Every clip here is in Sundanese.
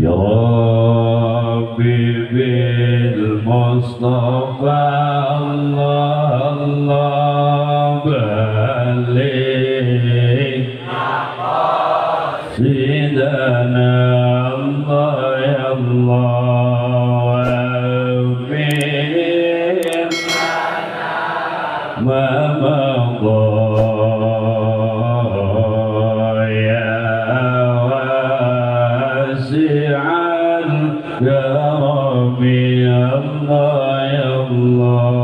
Ya Rabbi bil Mustafa Allah Allah balik sidana Allah ya Allah ma madha ya wasi'al ya Rabbi Allah ya Allah.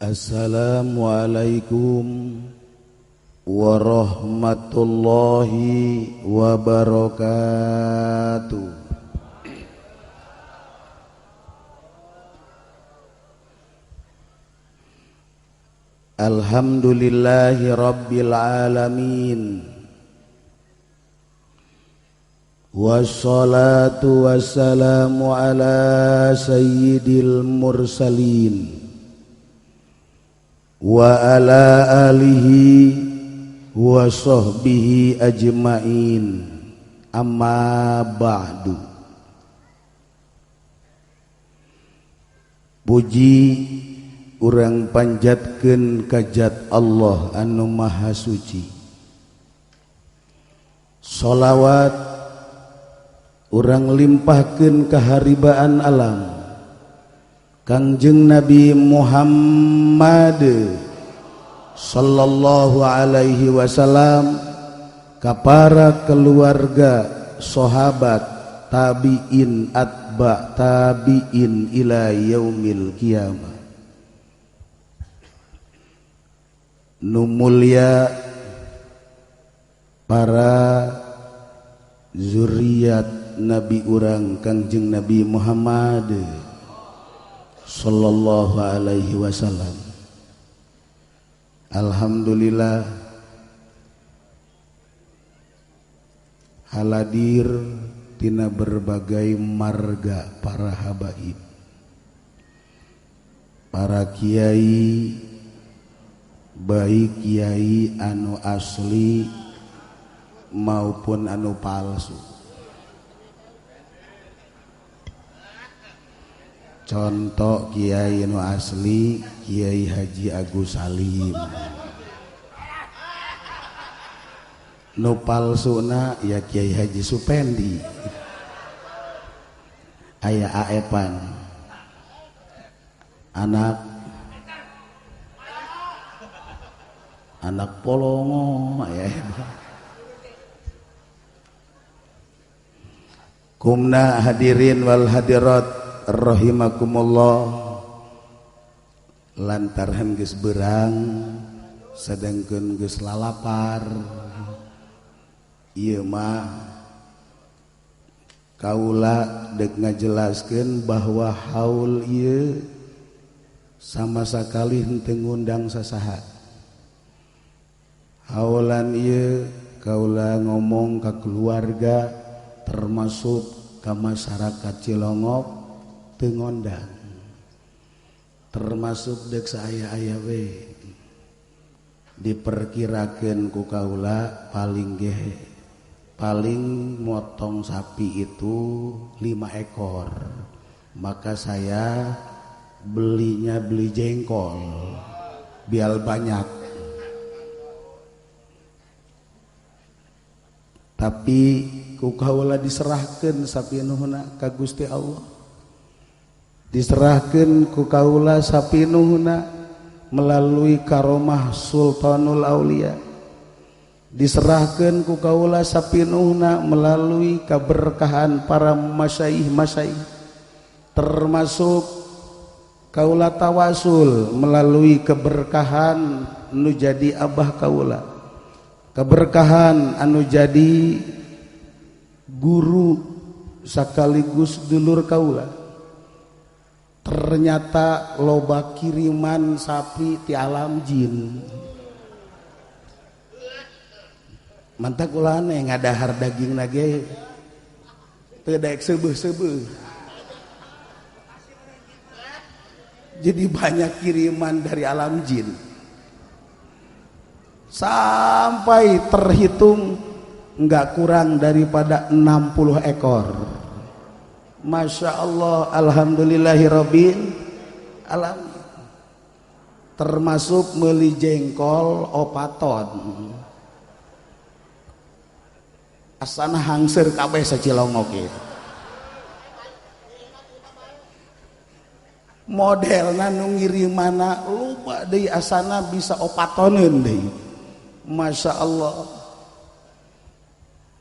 Assalamualaikum warahmatullahi wabarakatuh. Alhamdulillahi rabbil alamin. Wassalatu wassalamu ala sayyidil mursalin wa ala alihi wa sahbihi ajmain, amma ba'du. Puji urang panjatkeun kajat Allah anu maha suci. Sholawat urang limpahkeun kaharibaan alam Kangjeng Nabi Muhammad sallallahu alaihi wasallam ka para keluarga, sahabat, tabi'in, atba tabi'in ila yaumil qiyamah. Nu mulia para zuriat Nabi urang Kangjeng Nabi Muhammad sallallahu alaihi wasallam. Alhamdulillah haladir tina berbagai marga para habaib, para kiai, baik kiai anu asli maupun anu palsu. Contoh kiai nu asli Kiai Haji Agus Salim, nu palsuna ya Kiai Haji Supendi, aya aepan anak anak polongo aya. Kumna hadirin wal hadirat rahimakumullah. Lantaran geus berang sedangkeun geus lalapar, ieu mah kaula deuk ngajelaskeun bahwa haul ieu sama sakali henteu ngundang sasaha. Haulan ieu kaula ngomong ka keluarga termasuk ka masyarakat Cilongok teu ngondang, termasuk deuk saaya-aya we. Diperkirakeun ku kaula paling gehe paling motong sapi itu 5 ekor, maka saya belinya beli jengkol biar banyak. Tapi ku kaula diserahkeun sapinuhna ka Gusti Allah, diserahkeun ku kaula sapinuhna melalui karomah Sultanul Aulia, diserahkeun ku kaula sapinuhna melalui keberkahan para masyayikh-masyayikh, termasuk kaula tawasul melalui keberkahan nu jadi abah kaula Keberkahan anu jadi guru sekaligus dulur kaula. Ternyata loba kiriman sapi ti alam jin. Mantak ulah aneh ngadahar daging nage teu daek seubeuh-seubeuh. Jadi banyak kiriman dari alam jin. Sampai terhitung enggak kurang daripada 60 ekor. Masya Allah, alhamdulillahirabbil alamin. Termasuk meuli jengkol opaton. Asana hangser kabeh sacilongok ieu. Modelna nu ngirimana loba deui asana bisa opatoneun deui. Masya Allah,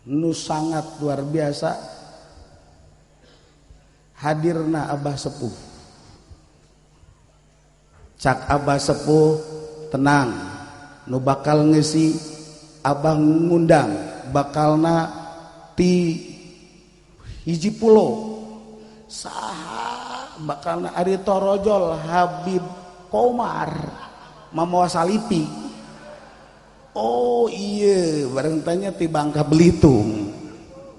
nu sangat luar biasa hadirna Abah Sepuh. Cak Abah Sepuh tenang, nu bakal ngisi Abah ngundang bakalna ti hiji pulau saha bakalna ari torojol Habib Komar mamawa salipi. Oh iya, bareng tanya ti Bangka Belitung.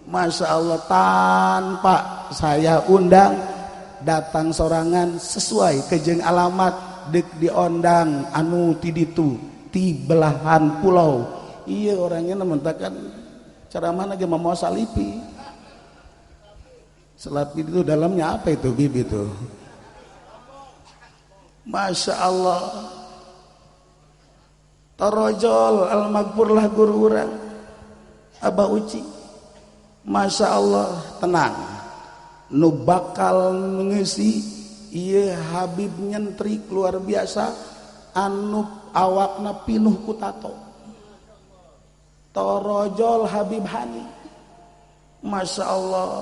Masya Allah, tanpa saya undang datang sorangan sesuai kejeng alamat dek diondang anu ti ditu ti belahan pulau. Iya orangnya nementakan cara mana ge mamawa salipi. Selapi itu dalamnya apa itu bibi itu? Masya Allah. Torojol al-maghfurlah guru urang Abah Uci. Masya Allah, tenang. Nu bakal ngisi ieu Habib nyentrik luar biasa anu awakna pinuh ku tato. Torojol Habib Hani. Masya Allah,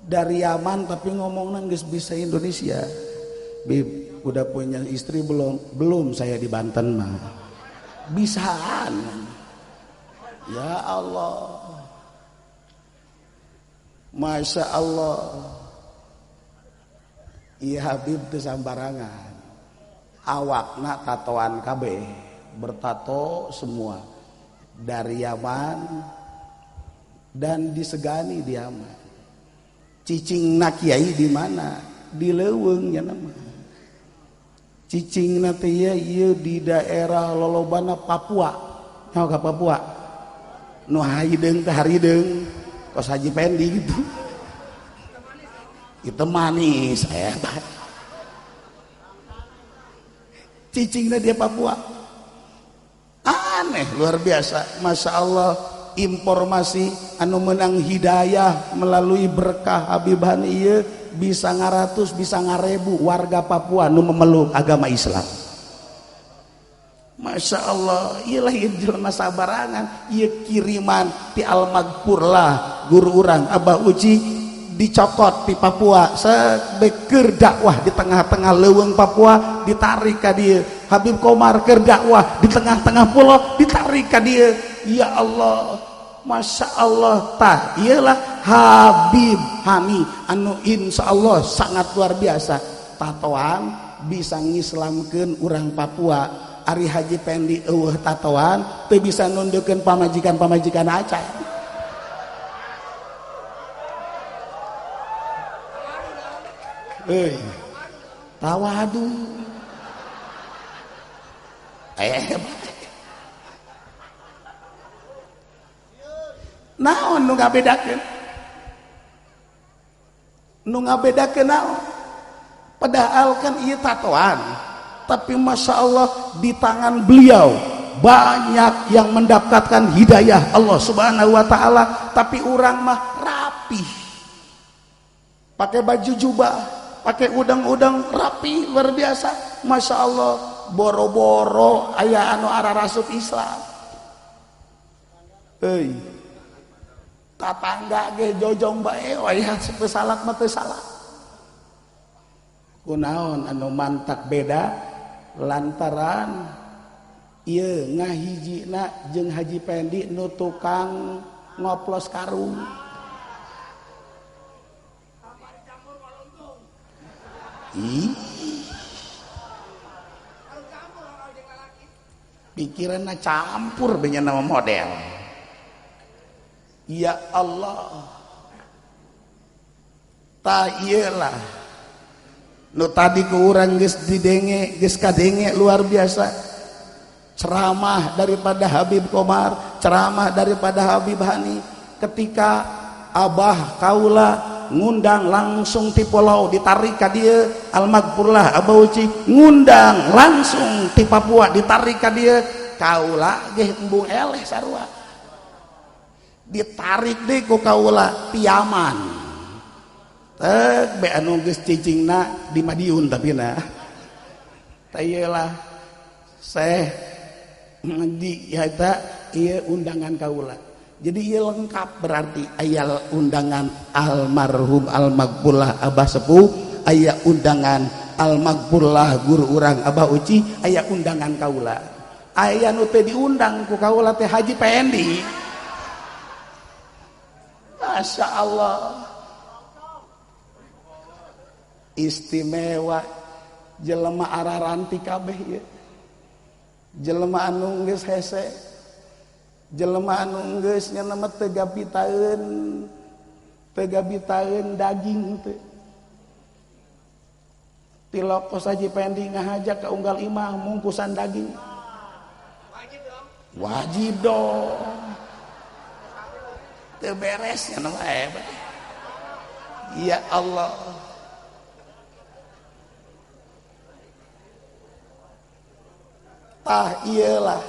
dari Yaman tapi ngomongna geus bisa Indonesia. Bib, udah punya istri belum? Belum, saya di Banten mah. Bisaan. Ya Allah. Masya Allah. Iya Habib teu sambarangan. Awakna tatoan kabeh, bertato semua. Dari Yaman dan disegani di Yaman. Cicingna kiai di mana? Di leuweung nya nama. Cicingna teh ieu di daerah lolobana Papua. Nyaho ka Papua? Nu hideung teh harideung. Kos Haji Pendi gitu. Itu manis hebat. Cicingna dia Papua. Aneh luar biasa. Masya Allah, informasi anu menang hidayah melalui berkah Habib Hani ieu bisa ngaratus bisa ngarebu warga Papua nu memeluk agama Islam. Masya Allah, ieu lah ieu jelema sabarangan, ieu kiriman ti al-maghfurlah guru urang Abah Uci dicokot di Papua sebekeur dakwah di tengah-tengah leuweung Papua ditarik ka dieu. Habib Komar keur dakwah di tengah-tengah pulau ditarik ka dieu. Ya Allah, Masya Allah, tah iyalah Habib Hani anu insya Allah sangat luar biasa tatoan bisa ngislamkeun urang Papua. Ari Haji Pendi eueuh tatoan teu bisa nundukkeun pamajikan-pamajikan acan. Euy, tawadu. Naon nu ngabedakeun? Nu ngabedakeun naon? Padahal kan ieu tatoan, tapi Masya Allah di tangan beliau banyak yang mendapatkan hidayah Allah Subhanahu wa taala, tapi urang mah rapih. Pakai baju jubah, pakai udang-udang rapi luar biasa. Masya Allah, boro-boro aya anu ararasup Islam. Euy. Tatangga ge jojong bae wayah teu salat mah teu salah. Kunaon anu mantak beda lantaran Ieu ngahijina jeung Haji Pendi nu tukang ngoplos karung. Ih. Pikiranna campur banyak nama model. Ya Allah. Ta iyalah. Nu tadi ku urang geus didenge, geus kadenge luar biasa. Ceramah daripada Habib Komar, ceramah daripada Habib Hani. Ketika Abah kaula ngundang langsung ti pulau ditarik ka dieu, Almagfurlah Abah Uci ngundang langsung ti Papua ditarik ka dieu, kaula ge embung eleh sarua. Ditarik deui ku kaula piaman. Tek be anu geus cicingna di Madiun tapi na. Tah ieu lah Syekh di eta ieu undangan kaula. Jadi ieu lengkap berarti aya undangan almarhum almagfurlah Abah Sepuh, aya undangan almagfurlah guru urang Abah Uci, aya undangan kaula. Aya nu teu diundang ku kaula teh Haji Pendi. Masya Allah. Istimewa jelema araranti kabeh ieu. Jelema anu geus hese, jelema anu geus nya mah teu gabitaeun daging teh. Tilokos Haji Pendi ngahaja ka unggal imah mungkusan daging. Wajib dong. Wajib dong. Teu beres nya mah hebat. Ya Allah. Tah iyalah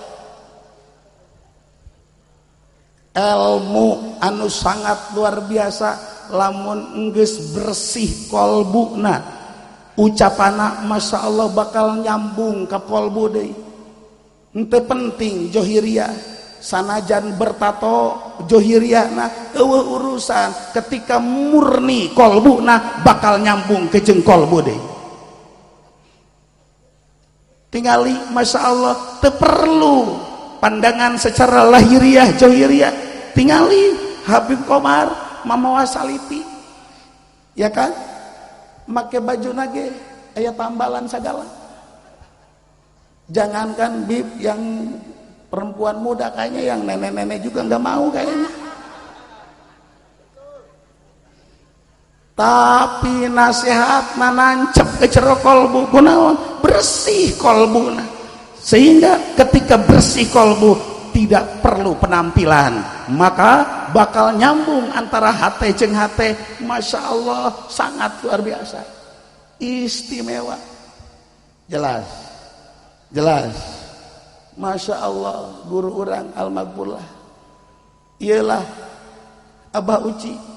ilmu anu sangat luar biasa lamun enggeus bersih kolbuna, ucapana Masya Allah bakal nyambung ke kolbu deui. Henteu penting johiriah, sanajan bertato johiriahna eueuh urusan, ketika murni kolbuna bakal nyambung ke jeung kolbu deui. Tingali Masya Allah teu perlu pandangan secara lahiriah johiriah. Tingali Habib Komar mamawa salipi, ya kan, make baju nage aya tambalan segala. Jangankan Bib yang perempuan muda, kayaknya yang nenek-nenek juga nggak mau kayaknya. Tapi nasihat nancep ke jero kolbu, kunaon bersih kolbuna, sehingga ketika bersih kolbu tidak perlu penampilan, maka bakal nyambung antara hate jeung hate. Masya Allah sangat luar biasa, istimewa. Jelas, jelas. Masya Allah guru urang almagfurlah iyalah Abah Uci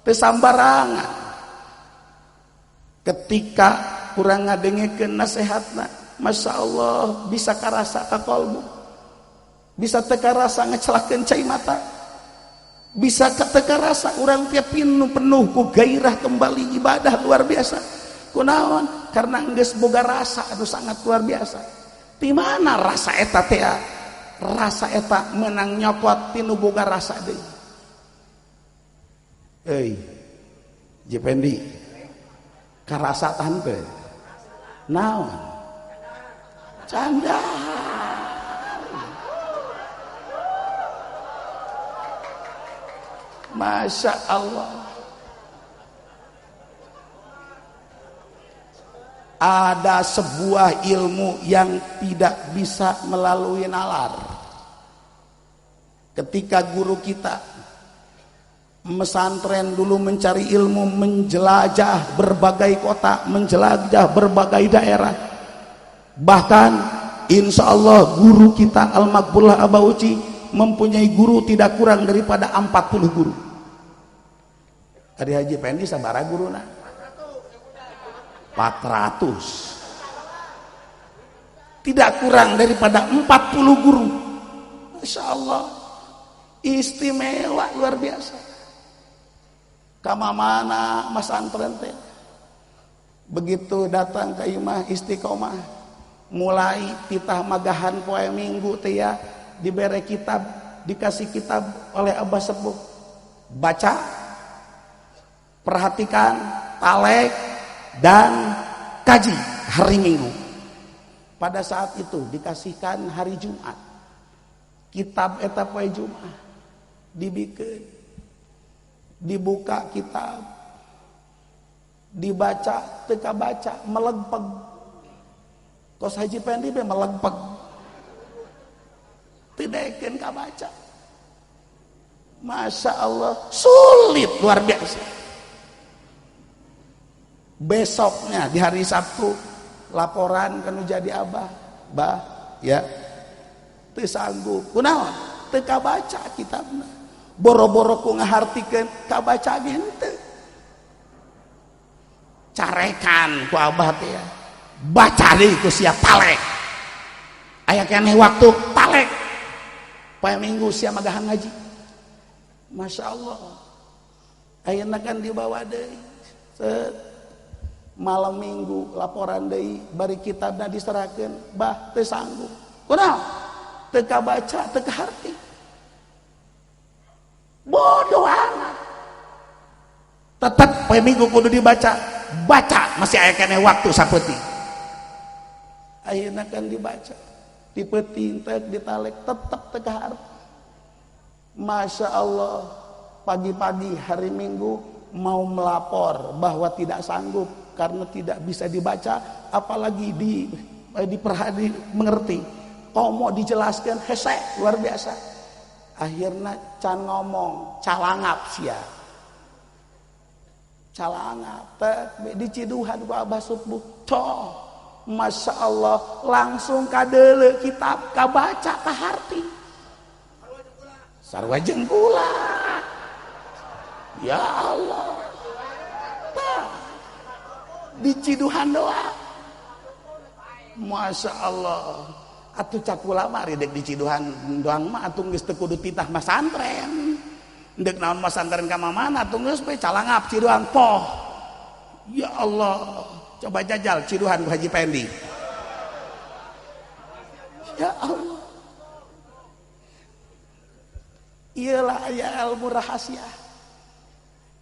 pesambarangan. Ketika kurang ngadengekeun nasehatna, Masya Allah bisa karasa ka kolbu, bisa teu karasa ngecelakeun cai mata, bisa teu karasa urang teh penuh ku gairah kembali ibadah luar biasa. Kunaon? Karena geus boga rasa anu sangat luar biasa. Di mana rasa eta teh? Rasa eta menang nyokot tinu boga rasa deui. Euy, Jependi, karasa tante, naon? Canda. Masya Allah. Ada sebuah ilmu yang tidak bisa melalui nalar. Ketika guru kita mesantren dulu mencari ilmu, menjelajah berbagai kota, menjelajah berbagai daerah. Bahkan insya Allah guru kita Al-Makbullah Abah Uci mempunyai guru tidak kurang daripada 40 guru. Ari Haji Pendi sabaraha guruna? 400. Tidak kurang daripada 40 guru. Masya Allah, istimewa luar biasa. Kama mana mas antren teh. Begitu datang ke imah istiqomah, Mulai titah magahan poe Minggu teh ya dibere kitab, dikasih kitab oleh Abah Sepuh. Baca, perhatikan, talek dan kaji hari Minggu. Pada saat itu dikasihkan hari Jumat. Kitab eta poe Jumat dibikin, dibuka kitab, dibaca, teu kabaca, melegpeg. Kos Haji Pendi be melegpeg. Teu daekeun kabaca. Masya Allah, sulit luar biasa. Besoknya di hari Sabtu laporan kanu jadi abah, bah ya teu sanggup. Kunaon? Teu kabaca kitabna. Boro-boro ku ngahartikeun kabaca ge henteu. Carekan ku abah teh ya. Baca deui ku sia talek. Aya keneh waktu talek. Poe Minggu sia magahan ngaji. Masya Allah. Ayeuna kan dibawa deui. Set. Malam Minggu laporan deui bari kitabna diserahkeun, bah teu sanggup. Kunaon? Teu kabaca, teu kaharti. Bodoh amat. Tetep poe Minggu kudu dibaca. Baca masih aya keneh waktu sapeuting. Ayeuna kan dibaca. Dipeuting teh ditalek tetep teu kaharti. Masya Allah, pagi-pagi hari Minggu mau melapor bahwa tidak sanggup karena tidak bisa dibaca, apalagi diperhati mengerti. Komo dijelaskan hese luar biasa. Akhirnya can ngomong, calangap sia. Calangap teh diciduhan ku Abah Subuh. Toh, Masya Allah, langsung kadeuleu kitab kabaca kaharti. Sarua jeung kula. Ya Allah. Tah. Diciduhan doa. Masya Allah. Atuh cak kula mah ari deuk diciduhan doang mah atuh geus teu kudu titah masantren. Deuk naon masantren ka mana atuh geus we calangap ciduhan poh. Ya Allah. Coba jajal ciduhan ku Haji Pendi. Ya Allah. Iyalah aya ilmu rahasia.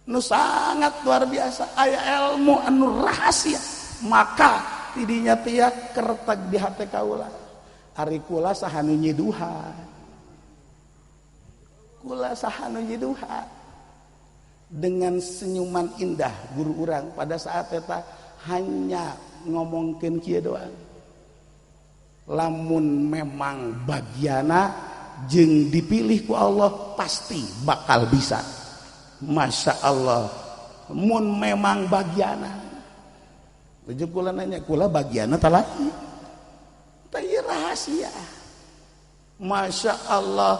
Nu sangat luar biasa, aya ilmu anu rahasia. Maka tidinya tia kerteg di hate kaula. Ari kula saha nu nyiduhan. Kula saha nu nyiduhan. Dengan senyuman indah guru urang pada saat eta hanya ngomongkeun kieu doang. Lamun memang bagiana jeung dipilih ku Allah pasti bakal bisa. Masya Allah. Mun memang bagiana. Lucu kula nanya, kula bagiana tak lagi. Tapi rahasia. Masya Allah.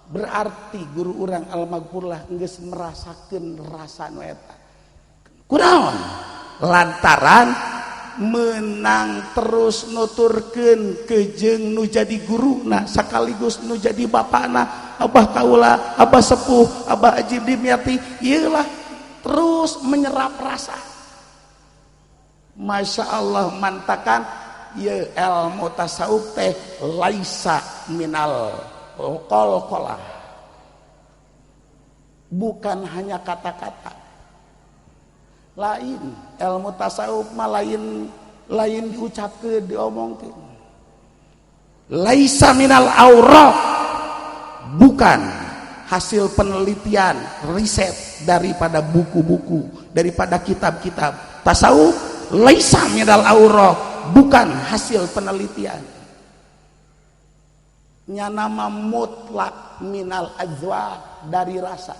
Berarti guru urang al-maghfurlah geus merasakeun rasa nu eta. Kunaon? Lantaran menang terus nuturkeun kejeung nu jadi guruna sekaligus nu jadi bapana, abah kaula, abah sepuh, abah Ajib Dimyati, ieulah terus menyerap rasa. Masya Allah, mantakan ieu ilmu tasawuf teh laisa minal qalqalah. Bukan hanya kata-kata. Lain ilmu tasawuf mah lain lain diucapkeun diomongkeun. Laisa minal auraq, bukan hasil penelitian riset daripada buku-buku, daripada kitab-kitab. Tasawuf laisa minal auraq, bukan hasil penelitian. Nyana mutlak minal azwaq, dari rasa.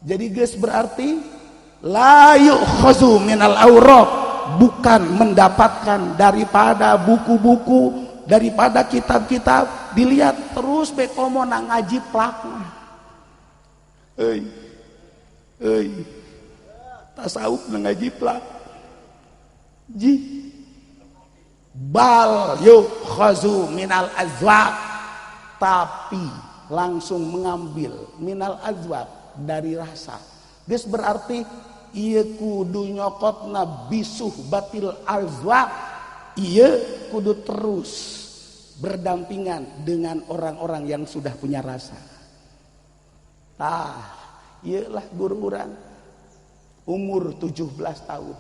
Jadi geus berarti la yu'khazu minal auraq, bukan mendapatkan daripada buku-buku, daripada kitab-kitab. Dilihat terus be komo na ngaji plak mah. Euy. Euy. Tasawuf na ngaji plak. Ji. Bal yu'khazu minal azwaq, tapi langsung mengambil minal azwaq, dari rasa. Geus berarti ieu kudu nyokotna bisuh batil azwaq, Ieu kudu terus berdampingan dengan orang-orang yang sudah punya rasa. Tah, ieu lah guru urang umur 17 tahun.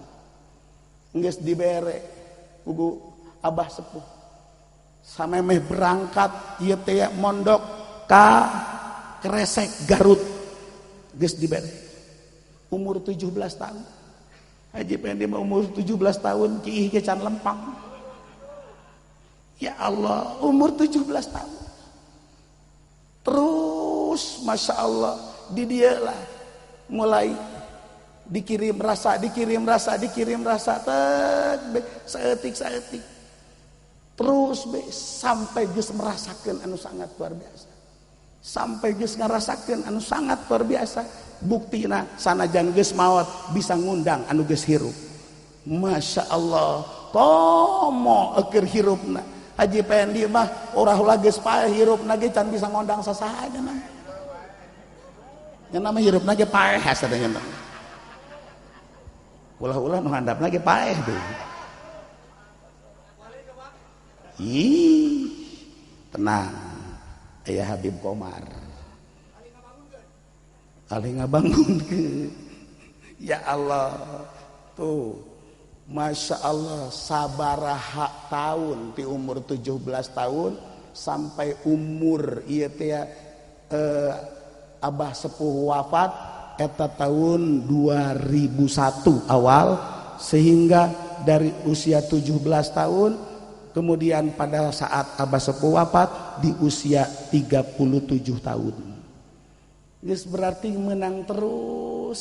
Geus dibere kugu abah sepuh. Samemeh berangkat ieu teh mondok ka Kresek Garut. Geus dibere. Umur 17 tahun. Haji Pendi mah umur 17 tahun kiih ge can lempang. Ya Allah, umur 17 tahun. Terus Masya Allah, di dia lah mulai dikirim rasa, dikirim rasa, dikirim rasa, tek saeutik saeutik. Terus be sampai geus merasakeun anu sangat luar biasa. Sampai geus ngarasakeun anu sangat luar biasa. Buktina sanajan geus maot bisa ngundang anu geus hirup. Masya Allah, komo keur hirupna. Haji Pendi mah urah ulah geus paeh hirupna ge can bisa ngondang sasaha nya mah. Nya nama hirupna ge paeh sadaya mah. Ulah-ulah nu handapna ge paeh deui. Ih, tenang. Aya Habib Komar. Alih ngabangunkeun. Ya Allah, tuh. Masya Allah, sabaraha tahun di umur 17 tahun sampai umur ieu teh abah sepuh wafat eta tahun 2001 awal, sehingga dari usia 17 tahun kemudian pada saat abah sepuh wafat di usia 37 tahun. Geus berarti menang terus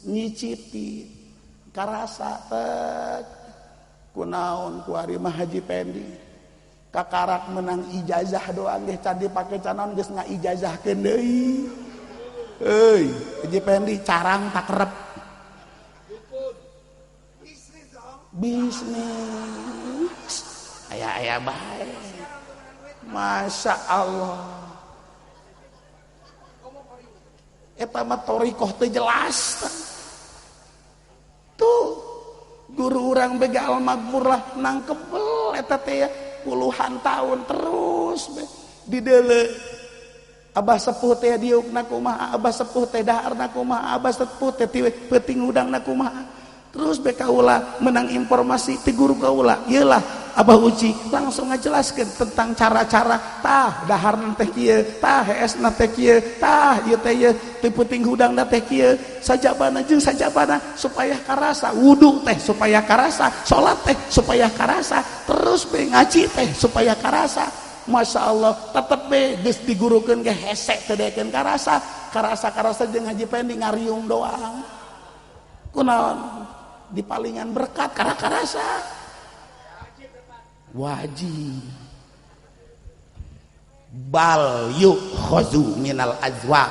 nyicipi karasa tek kunaon kuari mah Haji Pendi kakarak menang ijazah doang ge can dipake canon geus ngaijazahkeun deui. Euy, Haji Pendi carang takerep bisnis aya-aya bae. Masya Allah, eta mah thoriqoh teu jelas. Tuh guru urang begal magmur lah nangkepel eta teh puluhan tahun terus be dideule abah sepuh teh diukna kumaha, abah sepuh teh daharna kumaha, abah sepuh teh peuting hudangna kumaha. Terus be kaula menang informasi ti guru kaula, ieu lah Abah Uci langsung ngajelaskeun tentang cara-cara tah daharna teh kieu, tah heesna teh kieu, tah ieu teh ieu teu peuting hudangna teh kieu, sajabana jeung sajabana supaya karasa, wudu teh supaya karasa, salat teh supaya karasa, terus be ngaji teh supaya karasa. Masya Allah, tetep be geus digurukeun ge hese teu daekeun karasa, karasa-karasa jeung Haji Pendi ngariung doang. Kunaon? Di palingan berkat karasa. Wajib bal yukhozu minal azwa,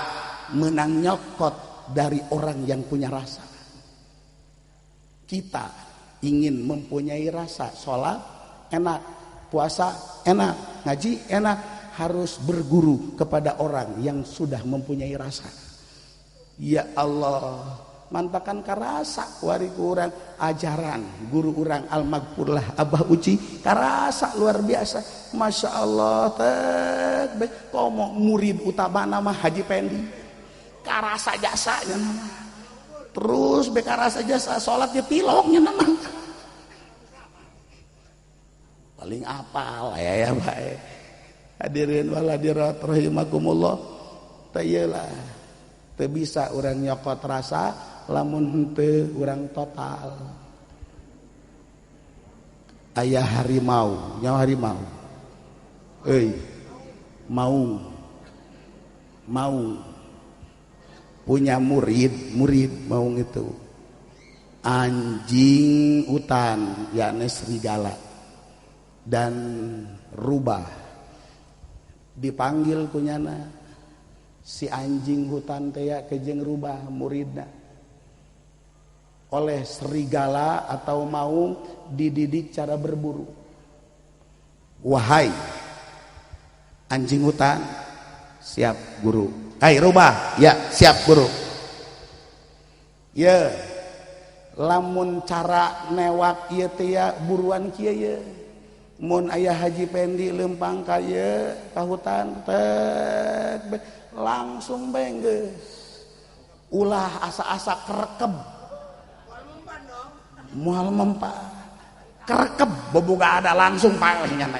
menang nyokot dari orang yang punya rasa. Kita ingin mempunyai rasa, sholat enak, puasa enak, ngaji enak, harus berguru kepada orang yang sudah mempunyai rasa. Ya Allah, mantakan karasa wari kurang ajaran guru urang al-maghfurlah Abah Uci karasa luar biasa. Masya Allah, tek komo murid utama nama Haji Pendi karasa jasanya nama. Terus be karasa jasa salatnya tilongnya nama. Paling apal ya ya bae. Hadirin wal hadirat rahimakumullah. Teu ieu lah. Teu bisa urang nyokot rasa lamun henteu urang total. Aya harimau, nyawa harimau. Euy, mau. Mau punya murid, murid maung itu. Anjing hutan, yakni serigala dan rubah. Dipanggil kunyana si anjing hutan teh kejeng rubah muridna. Oleh serigala atau maung dididik cara berburu. Wahai anjing hutan, siap guru. Hai rubah, ya siap guru. Ya, Lamun cara newak ieu teh buruan kieu ye. Mun aya Haji Pendi lempang ka ieu ka hutan tek langsung bae geus. Ulah asa-asa kerekeb. Moal mempan. Kerekeb boboga ada langsung paeh nya.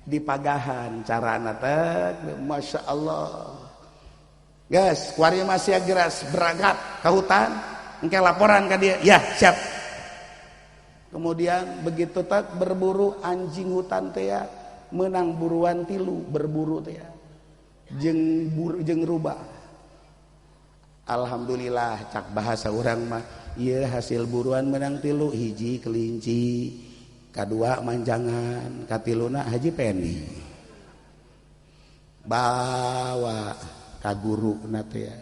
Dipagahan carana teh Masya Allah. Guys, kuari masih geras berangkat ke hutan, engke laporan ke dia, ya siap. Kemudian begitu tak berburu anjing hutan teh ya, menang buruan tilu berburu teh ya, jeung rubah. Alhamdulillah cak bahasa urang mah, ieu hasil buruan menang tilu, hiji kelinci, kadua manjangan, katiluna Haji Pendi. Bawa ka guru na teh ya.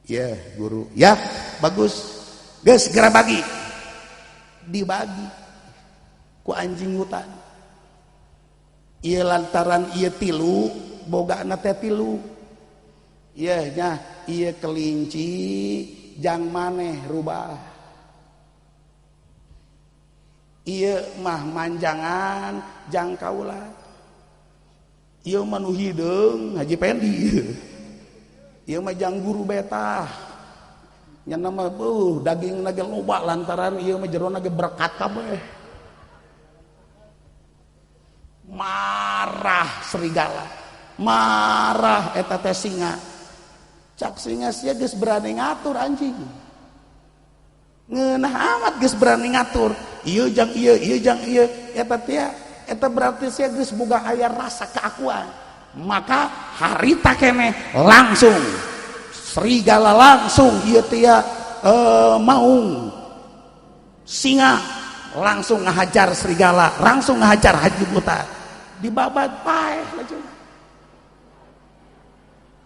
Ya guru, ya bagus. Geus segera bagi. Dibagi ku anjing hutan. Ieu lantaran ieu tilu, bogana teh tilu. Ieu nya ieu kelinci jang maneh rubah. Ieu mah manjangan jang kaula. Ieu mah nu hideung Haji Pendi. Ieu mah jang guru betah. Nya mah beuh dagingna ge loba lantaran ieu mah jerona ge berkat kabeh. Marah serigala. Marah eta teh singa. Cak singa sia geus berani ngatur anjing. Ngeunah amat geus berani ngatur. Ieu jang ieu, ieu jang ieu. Eta teh eta berarti sia geus boga aya rasa keakuan. Maka harita keneh langsung serigala langsung ieu teh maung singa langsung ngahajar serigala, langsung ngahajar Haji Buta. Dibabat paeh lajeng.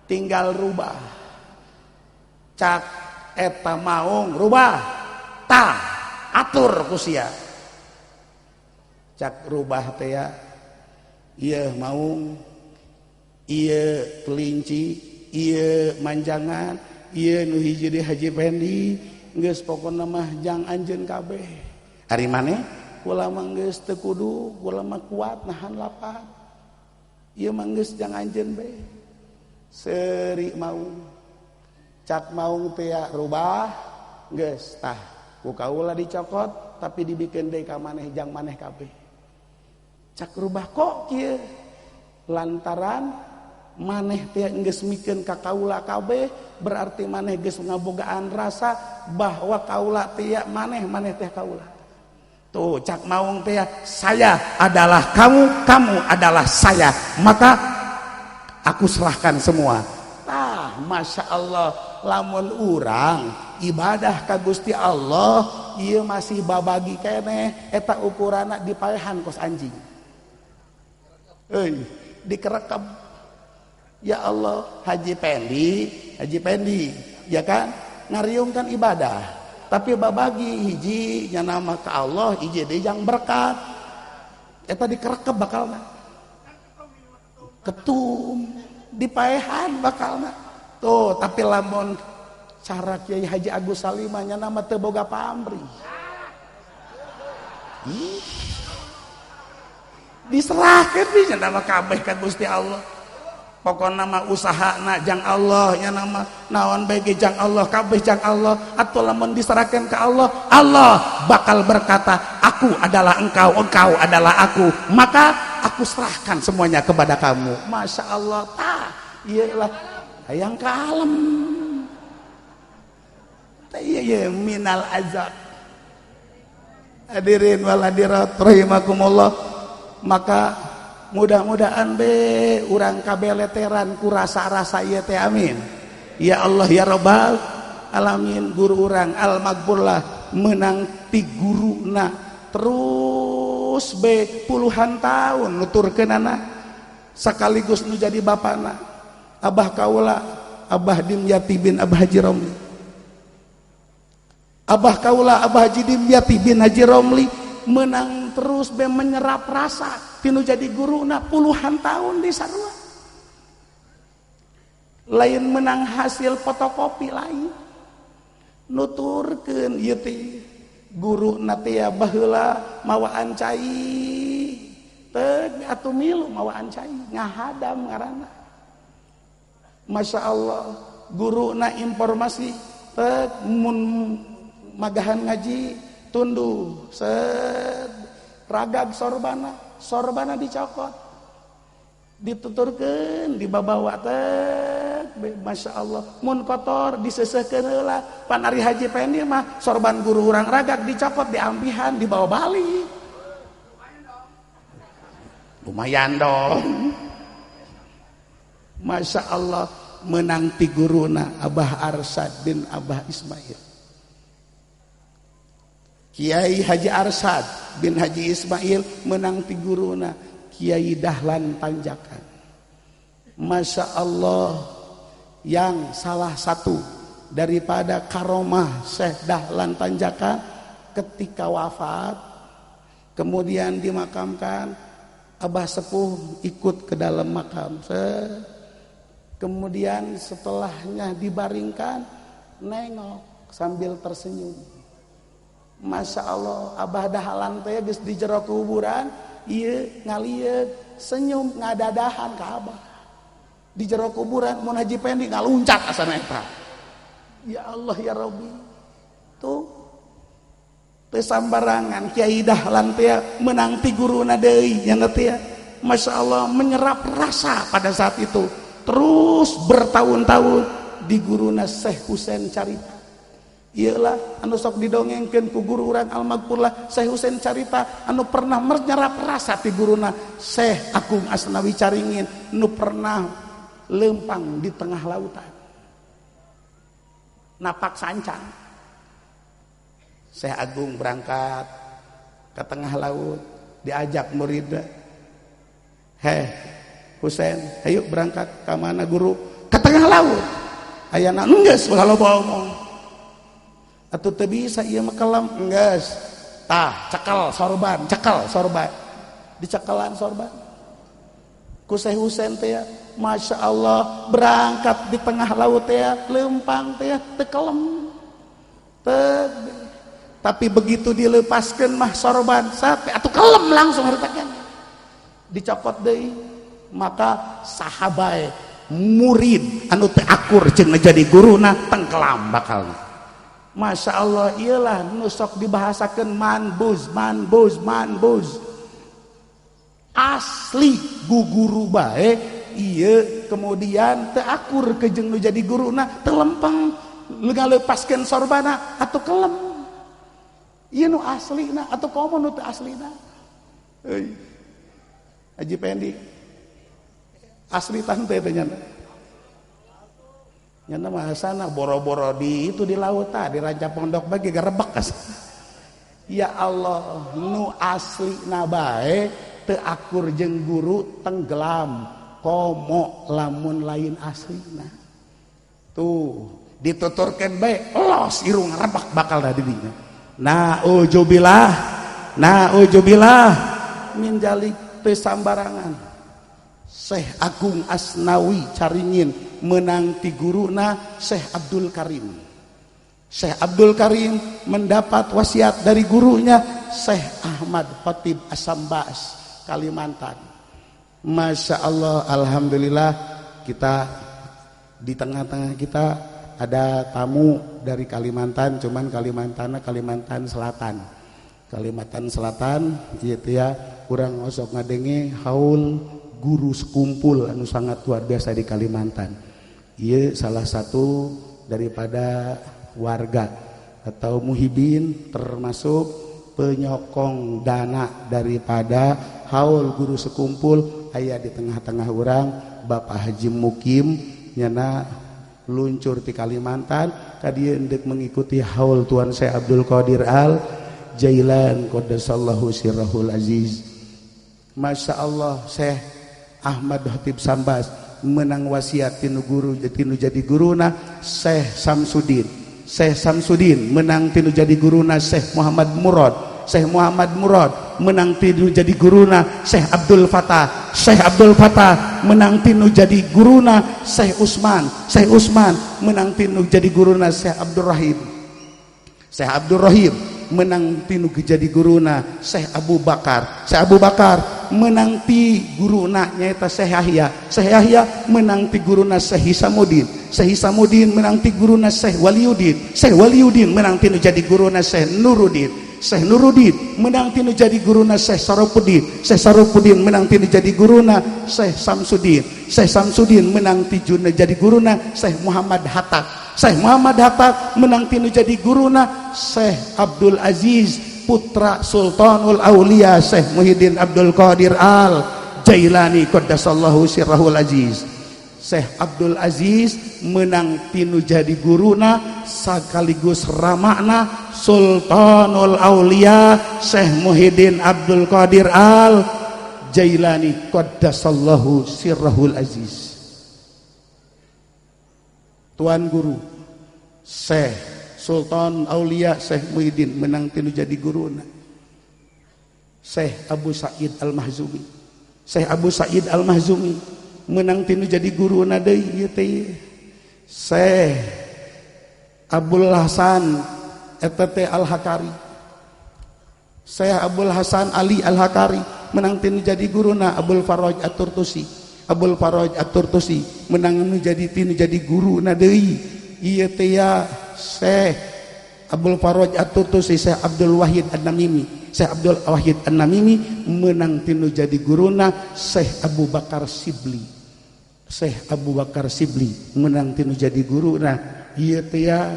Tinggal rubah. Cak eta maung rubah tah atur ku sia. Cak rubah teh ya ieu maung, ieu kelinci, ieu manjangan, ieu nu hiji deui Haji Pendi, geus pokona mah jang anjeun kabeh. Ari maneh kula mah geus teu kudu, kula mah kuat nahan lapar. Ieu mah geus jang anjeun bae. Seuri maung. Cak maung teh rubah geus tah ku kaula dicokot tapi dibikeun deui ka maneh jang maneh kabeh. Cak rubah kok kieu? Lantaran maneh teh geus mikeun ka kaula kabeh berarti maneh geus ngabogaan rasa bahwa kaula teh maneh, maneh teh kaula. Tuh cak maung teh saya adalah kamu, kamu adalah saya, maka aku serahkan semua. Tah Masya Allah lamun urang ibadah ka Gusti Allah ieu masih babagi keneh eta ukuranna dipaehan kos anjing. Euy dikerekam. Ya Allah, Haji Pendi, ya kan? Ngariungkan ibadah. Tapi babagi hiji nya nama ka Allah, hiji deui jang berkat. Eta dikerekep bakalna. Ketum dipaehan bakalna. Tuh, tapi lamun cara Kiai Haji Agus Salimah nya nama teu boga pamrih. Ih. Diserahkeun we nya nama kabeh ka Gusti Allah. Pokona mah usahana jang Allah nya nama naon bae ge jang Allah kabeh jang Allah atau lamun diserahkeun ka Allah, Allah bakal berkata aku adalah engkau, engkau adalah aku, maka aku serahkan semuanya kepada kamu. Masya Allah tah ieu lah hayang kalem tah ieu ye minal azab. Hadirin wal hadirat rahimakumullah. Maka mudah-mudahan be urang kabeleteran ku rasa-rasa ieu teh amin. Ya Allah ya Rabbal alamin. Guru urang al maghfurlah menang ti guruna terus be puluhan tahun nuturkeunana sekaligus nu jadi bapana Abah kaula Abah Dimyati bin Abah Haji Romli. Abah kaula Abah Haji Dimyati bin Haji Romli menang terus be menyerap rasa tinu jadi guruna puluhan tahun di sarua. Lain menang hasil fotokopi lain. Nuturkeun ieu teh guru na teh baheula mawaan cai teh atuh milu mawaan cai ngahadam ngaranna. Masya Allah guru na informasi teh mun magahan ngaji tunduh set ragag sorbana, sorbana dicokot dituturkeun dibabawa teh. Masya Allah mun kotor disesehkeun heula. Pan ari Haji Pendi mah sorban guru urang ragag dicokot diampihan dibawa balik, lumayan dong. Masya Allah menang ti guruna Abah Arsad bin Abah Ismail. Kiai Haji Arsad bin Haji Ismail menang ti guruna Kiai Dahlan Tanjakan. Masya Allah yang salah satu daripada karomah Syekh Dahlan Tanjakan ketika wafat kemudian dimakamkan, Abah sepuh ikut ke dalam makam. Kemudian setelahnya dibaringkan, nengok sambil tersenyum. Masya Allah Abah Dahlan teh geus di jero kuburan ieu ngalieuk senyum ngadadahan ka Abah di jero kuburan. Mun Haji Pendi ngaluncat asana eta. Ya Allah ya Rabbi, tuh teu sambarangan Kiai Dahlan teh menang ti guruna deui nya teh. Masya Allah menyerap rasa pada saat itu terus bertahun-tahun di guruna Syekh Husain Carita. Iyalah anu sok didongengkeun ku guru urang almaghfurlah Syekh Husain Carita anu pernah menyerap rasa ti guruna Syekh Agung Asnawi Caringin nu pernah lempang di tengah lautan napak sancang. Syekh Agung berangkat ke tengah laut diajak muridnya, heh Husain ayo berangkat ke mana guru? Ke tengah laut. Ayana enggeus ulah loba omong. Atuh teu bisa ieu mah kelem. Enggeus tah cekel sorban, cekel sorban, dicekelan sorban ku Syekh Husain teh. Masya Allah berangkat di tengah laut teh lempang teh teu kelem teu. Tapi begitu dilepaskeun mah sorban sampai atuh kelem langsung harita dicopot deui. Maka sahabae murid anu teu akur jeung jadi guruna tenggelam bakalna. Masya Allah iyalah nu sok dibahasakeun manbuz manbuz manbuz asli guguru bae ieu kemudian teu akur ke jeung nu jadi guruna teu lempeng ngalepaskeun sorbana atuh kelem. Ieu nu aslina atuh komo nu teu aslina. Euy Haji Pendi asli tante teh nyana. Nyana mah asana boro-boro di itu di laut tah di Ranca Pondok bagi garebek. Ya Allah nu aslina bae teu akur jeung guru tenggelam komo lamun lain aslina. Tuh dituturkeun bae los irung rebek bakal da didinya. Na'udzubillah na'udzubillah min jalik teu sambarangan. Syekh Agung Asnawi Caringin menang ti guruna Syekh Abdul Karim. Syekh Abdul Karim mendapat wasiat dari gurunya Syekh Ahmad Khatib Asambas Kalimantan. Masya Allah alhamdulillah kita di tengah-tengah kita ada tamu dari Kalimantan, cuman Kalimantan Kalimantan Selatan. Kalimantan Selatan gitu ya, kurang osok ngadenge haul guru sekumpul anu sangat luar biasa di Kalimantan. Ieu salah satu daripada warga atau muhibin termasuk penyokong dana daripada haul guru sekumpul aya di tengah-tengah urang Bapak Haji Mukim nyana luncur di Kalimantan ka dieu endek mengikuti haul Tuan Syekh Abdul Qadir Al Jailan qaddasallahu sirrahul aziz. Masya Allah Syekh Ahmad Khatib Sambas menang wasiat tinu guru tinu jadi guruna Syekh Samsudin. Syekh Samsudin menang tinu jadi guruna Syekh Muhammad Murad. Syekh Muhammad Murad menang tinu jadi guruna Syekh Abdul Fatah. Syekh Abdul Fatah menang tinu jadi guruna Syekh Usman. Syekh Usman menang tinu jadi guruna Syekh Abdul Rahim. Syekh Abdul Rahim menang tinu jadi guruna Syekh Abu Bakar. Syekh Abu Bakar menang ti guruna nyaeta Syekh Yahya. Syekh Yahya menang ti guruna Syekh Hisamuddin. Syekh Hisamuddin menang ti guruna Syekh Waliuddin. Syekh Waliuddin menang tinu jadi guruna Syekh Nuruddin. Syekh Nuruddin menang tinu jadi guruna Syekh Saropuddin. Syekh Saropuddin menang tinu jadi guruna Syekh Samsudin. Syekh Samsudin menang tinu jadi guruna Syekh Muhammad Hatta. Syekh Muhammad Hatta menang tinu jadi guruna Syekh Abdul Aziz putra Sultanul Aulia Syekh Muhyiddin Abdul Qadir Al Jailani qaddasallahu sirrahul aziz. Syekh Abdul Aziz menang tinu jadi guruna sekaligus ramakna Sultanul Aulia Syekh Muhyiddin Abdul Qadir Al Jailani qaddasallahu sirrahul aziz. Tuan Guru Syekh Sultan Aulia Syekh Muhyiddin menang tinu jadi guruna Syekh Abu Sa'id Al-Mahzumi. Syekh Abu Sa'id Al-Mahzumi menang tinu jadi guruna deui ieu teh Syekh Abdul Hasan eta teh Al-Hakari. Syekh Abdul Hasan Ali Al-Hakari menang tinu jadi guruna Abdul Faraj At-Turtusi. Abdul Faraj At-Turtusi menang nu jadi tinu jadi guruna deui ieu teh ya Syekh Abdul Faraj At-Turtusi Syekh Abdul Wahid An-Namimi. Syekh Abdul Wahid An-Namimi menang tinu jadi guruna Syekh Abu Bakar Sibli. Syekh Abu Bakar Sibli menang tinu jadi guruna ieu teh ya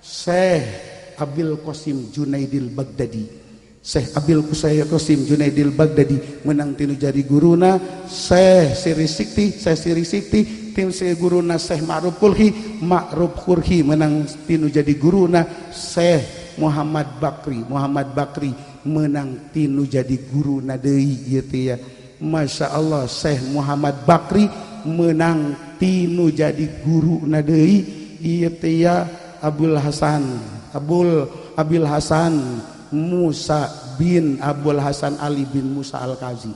Syekh Abil Qasim Junaidil Baghdadi. Syekh Abil Qasim Junaidil Baghdadi menang tinu jadi guruna Syekh Siri Sikti. Syekh Siri Sikti tim Syekh guruna Syekh Ma'ruf Kulhi. Ma'ruf Kulhi menang tinu jadi guruna Syekh Muhammad Bakri. Muhammad Bakri menang tinu jadi guruna deui ieu teh ya. Masya Allah Syekh Muhammad Bakri menang tinu jadi guruna deui ieu teh ya Abdul Hasan Abul Abil Hasan Musa bin Abdul Hasan Ali bin Musa Al-Kazi.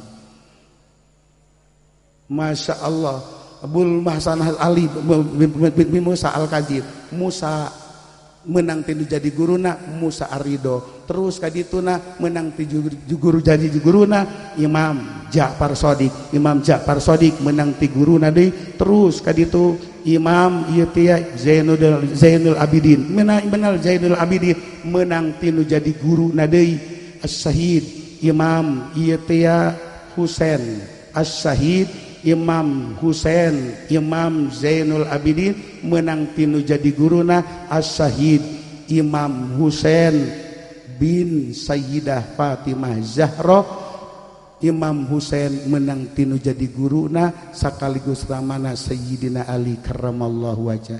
Masya Allah Abdul Hasan Ali bin Musa Al-Kazi. Musa menang tinu jadi guruna Musa Arido. Terus kadituna menang tinu guru jadi guruna Imam Ja'far Shadiq. Imam Ja'far Shadiq menang ti guruna deui. Terus kaditu Imam ieu teh Zainul Abidin menang Zainul Abidin menang tinu jadi guruna deui As-Syahid Imam ieu teh Husain As-Syahid Imam Husain Imam Zainul Abidin menang tinu jadi guruna As-Syahid Imam Husain bin Sayyidah Fatimah Zahra. Imam Husain menang tinu jadi guruna sekaligus ramana Sayyidina Ali karramallahu wajah.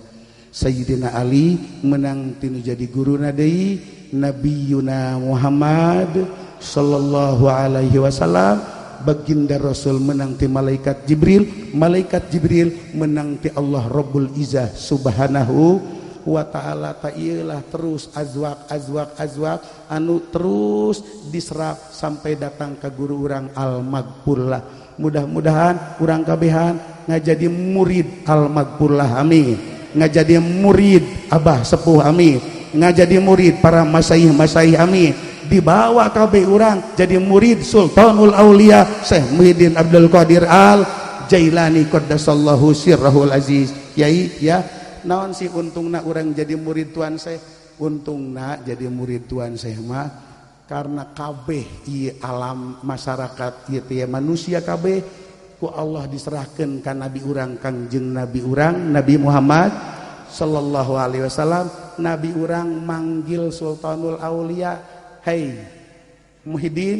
Sayyidina Ali menang tinu jadi guruna deui Nabiyuna Muhammad sallallahu alaihi wasallam. Baginda Rasul menang ti malaikat Jibril, malaikat Jibril menang ti Allah Rabbul Izzah subhanahu wa ta'ala. Ta'ilah terus azwak azwak azwak anu terus diserap sampai datang ke guru urang Al-Maghfurlah. Mudah-mudahan urang kabehan ngajadi murid Al-Maghfurlah, amin. Ngajadi murid Abah Sepuh, amin. Ngajadi murid para masyayikh-masyayikh, amin. Dibawa kabeh urang jadi murid Sultanul Aulia Syekh Muhyiddin Abdul Qadir Al Jailani qaddasallahu sirrahul aziz. Yai ya, naon sih untungna urang jadi murid Tuan Syekh? Untungna jadi murid Tuan Syekh mah karena kabeh ieu alam masyarakat ieu teh manusia kabeh ku Allah diserahkeun ka nabi urang Kangjeng Nabi urang Nabi Muhammad sallallahu alaihi wasallam. Nabi urang manggil Sultanul Aulia, "Hei Muhyiddin,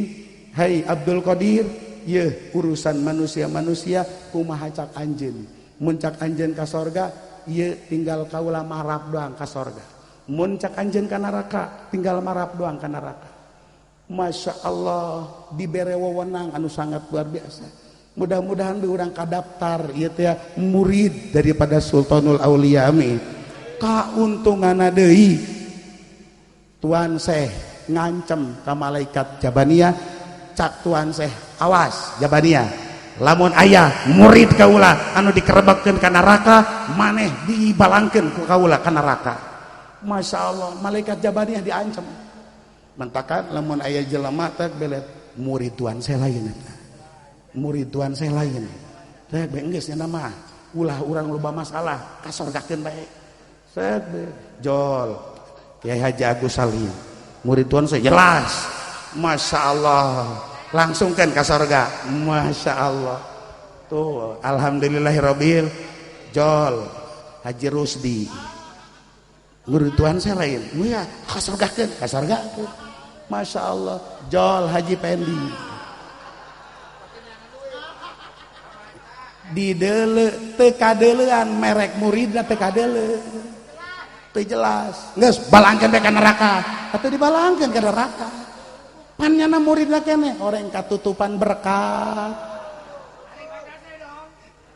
hei Abdul Qadir, yeuh urusan manusia-manusia kumaha cak anjeun. Mun cak anjeun ka sorga, ieu tinggal kaula marap doang ka sorga. Mun cak anjeun ka neraka, tinggal marap doang ka neraka." Masya Allah, dibere wewenang anu sangat luar biasa. Mudah-mudahan di urang kadaftar ieu teh murid daripada Sultanul Aulia, amin. Kauntunganna deui Tuan Syekh ngancem ka malaikat Jabaniyah, cak Tuan Syekh, "Awas Jabaniyah, lamun aya murid kaula anu dikerebekkeun ka neraka, maneh dibalangkeun ku kaula ka neraka." Masya Allah, malaikat Jabaniyah diancam. Mentakan lamun aya jelema teh belet murid tuan saya lain eta. Murid tuan saya lain. Teh be geus nya mah ulah urang loba masalah kasorgakeun bae. Set jol Kiai Haji Agus Salim murid tuan saya jelas. Masya Allah, langsung kan ke sorga. Masya Allah. Tuh, alhamdulillahirabbil jol Haji Rusdi murid tuan saya lain. Iya, kasorgakeun, kasorgakeun. Masya Allah, jol Haji Pendi. Di deule teu kadeulean merek muridna teu kadeule. Teu jelas. Geus balangkeun ka neraka. Atuh dibalangkeun ka neraka. Pan nyana muridna keneh orang katutupan berkat.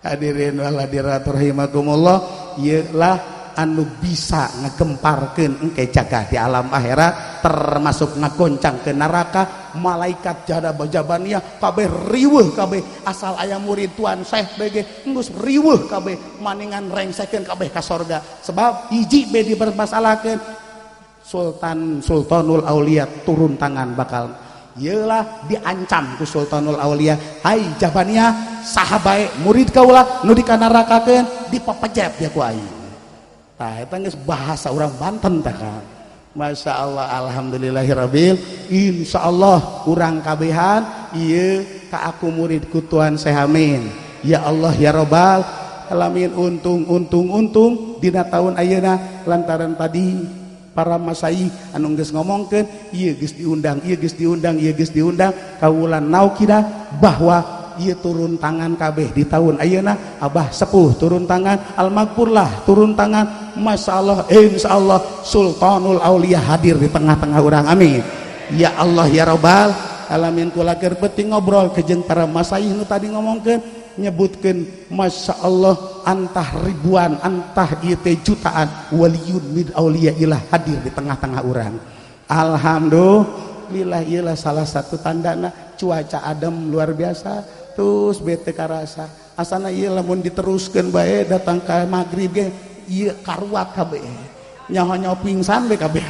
Hadirin wal hadirat rahimakumullah, ieu lah anu bisa ngegemparkeun engke jaga di alam akhirat, termasuk ngagoncang ke neraka. Malaikat Jabaniyah kabeh riweuh kabeh, asal aya murid tuan Syekh bege geus riweuh kabeh, maningan rengsekeun kabeh ka sorga. Sebab hiji be dipermasalahkeun, Sultan Sultanul Aulia turun tangan bakal. Iyalah diancam ku Sultanul Aulia, hai Jabaniyah saha bae murid kaula nu dikanarakakeun dipepejet dia ku aing. Tah eta geus bahasa urang Banten tah kan. Masya Allah, alhamdulillahirabbil. Insyaallah urang kabehan ieu ka aku murid ku Tuan Syekh Amin. Ya Allah ya Rabbal alamin, untung untung untung dina tahun ayeuna lantaran tadi para masai anu geus ngomongkeun ieu geus diundang, ieu geus diundang, ieu geus diundang, kawula naukida bahwa ieu turun tangan kabeh di tahun ayeuna. Abah sepuh turun tangan, Al-Maghfurlah turun tangan. Masya Allah, insyaallah Sultanul Aulia hadir di tengah-tengah urang. Amin ya Allah ya Rabbal alamin. Kula keur penting ngobrol ke jeung para masai nu tadi ngomongkeun nyebutkeun Masya Allah antah ribuan antah ieu teh jutaan waliyun min auliya ilah hadir di tengah-tengah urang. Alhamdulillah, ieulah salah satu tandana cuaca adem luar biasa terus bete karasa. Asana ieu lamun diteruskeun bae datang ka magrib ge ieu karuat kabeh, nyaho-nyaho pingsan we kabeh.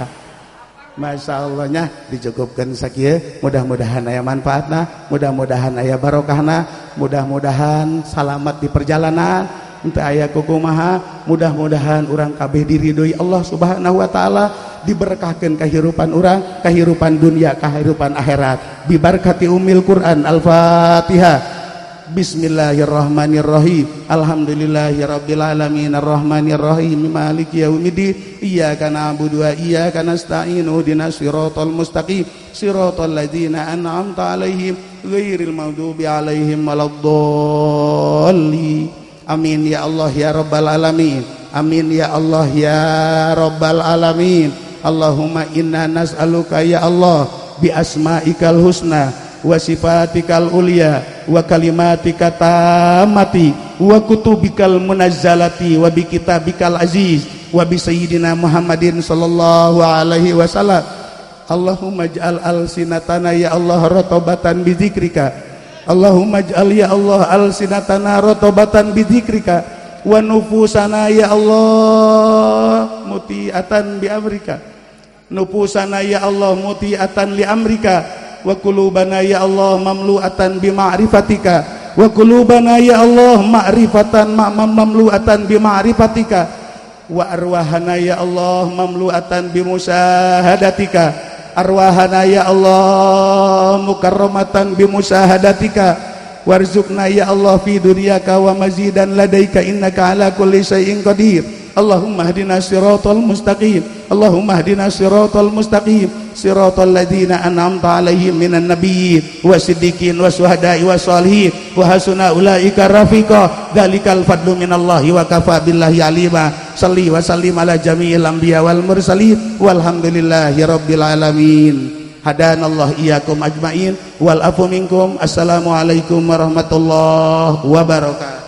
Masya Allahnya dicukupkan sakieu, mudah-mudahan aya manfaatna, mudah-mudahan aya barokahna, mudah-mudahan selamat di perjalanan, henteu aya kukumaha, mudah-mudahan urang kabeh diridhoi Allah Subhanahu wa taala, diberkahkeun kahirupan urang, kahirupan dunia, kahirupan akhirat. Bibarkati umil Quran. Al-Fatihah. Bismillahirrahmanirrahim. Alhamdulillahirabbil alamin arrahmanirrahim maliki yaumiddin. Iyyaka na'budu wa iyyaka nasta'in ihdinas siratal mustaqim siratal ladzina an'amta 'alaihim ghairil maghdubi 'alaihim waladdallin. Amin ya Allah ya rabbal alamin. Amin ya Allah ya rabbal alamin. Allahumma inna nas'aluka ya Allah bi asma'ikal husna wa sifatikal ulya wa kalimatika tammati wa kutubikal munazzalati wa bi kitabikal aziz wa bi sayyidina Muhammadin sallallahu alaihi wasallam. Allahumma ij'al alsinatana ya Allah ratobatan bi dzikrika. Allahumma ij'al ya Allah alsinatana ratobatan bi dzikrika wa nufusana ya Allah mutiatan bi amrika. Nufusana ya Allah mutiatan li amrika wa qulubana ya Allah mamlu'atan bi ma'rifatika wa qulubana ya Allah ma'rifatan mamlu'atan bi ma'rifatika wa arwahana ya Allah mamlu'atan bi musyahadatika arwahana ya Allah mukarramatan bi musyahadatika warzuqna ya Allah fi dunyaka wa mazidan ladaika innaka ala kulli syai'in qadir. Allahumma hdina siratal mustaqim. Allahumma hdina siratal mustaqim siratal ladzina an'amta alaihim minan nabiyyin wasiddiqin wasyuhada'i wassalihin wa hasuna ulaika rafiqa. Dzalikal fadlu minallahi wa kafa billahi alima. Salli wa sallim ala jami'il anbiya wal mursalin walhamdulillahi rabbil alamin. Hadanallahu iyyakum ajmain wal afu minkum. Assalamualaikum warahmatullahi wabarakatuh.